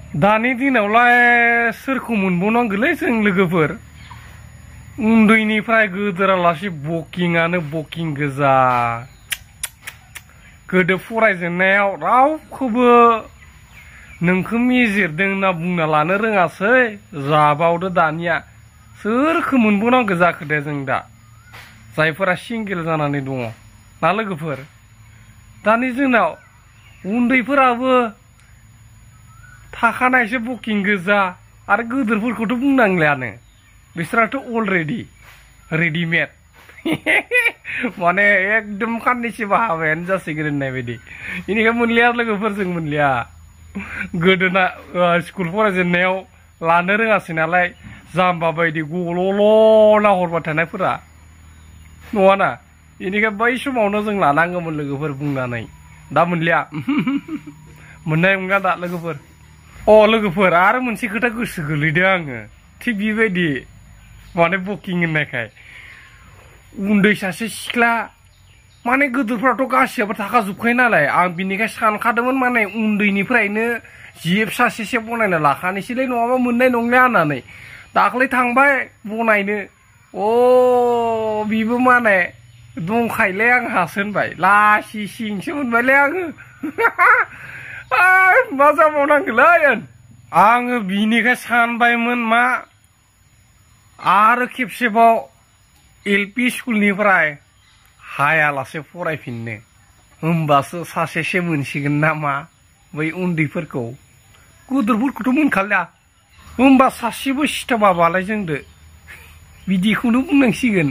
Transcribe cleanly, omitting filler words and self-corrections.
दानि दिनावलाय सोरखौ मोनबावनांगौलै जों लोगोफोर उन्दैनिफ्राय गोदोरालासे बकिंआनो बकिं गोजा गोदो फरायजेननायाव रावखौबो नोंखौ मेजेरदों होनना बुंना लानो रोङासै जाबावदो दानिया सोरखौ मोनबावनांगौ जाखो दे जों दा जायफोरा सिंगेल जानानै दङ ना लोगोफोर दानि जोंनाव उन्दैफोराबो थाखानायसो बकिं गोजा आरो गोदोरफोरखौथ' बुंनांलायानो बिसोराथ' अलरेडि रेडिमेड माने एकदम खाननैसोबा हाबायानो जासिगोन होननाय बायदि बेनिखायनो मोनलिया लोगोफोर जों मोनलिया गोदोना स्कुल फरायजेननायाव लानो रोङासै नालाय जाम्बा बायदि गल'ल' नाहरबाय थानायफोरा नङाना बेनिखायनो बै समावनो जों लानांगौमोन लोगोफोर बुंनानै दा मोनलिया मोननाय नङा दा लोगोफोर लोगोफोर आरो मोनसे खोथा गोसो गोलैदों आङो थिग बेबायदि माने बकिं होननायखाय उन्दै सासे सिख्ला माने गोदोरफ्राथ' गासियाबो थाखाजोबखायो नालाय आं बिनिखाय सानखादोंमोन माने उन्दैनिफ्रायनो जिप सासेसो बनायना लाखानोसैलै नङाबा मोननाय नंलिया होननानै दाख्लै थांबाय बनायनो बिबो माने दंखायोलै आंहासो होनबाय लासि सिंसो मोनबायलै आङो मा जाबावनांगौलै आङो बिनिखाय सानबायमोन मा आरो खेबसेबाव एलपि स्कुलनिफ्राय हायालासे फरायफिननो होमबासो सासेसो मोनसिगोन नामा बै उन्दैफोरखौ गोदोरफोरखौथ' मोनखालिया होमबा सासेबो सिथाबाबालाय जोंदो बिदिखौनो बुंनांसिगोन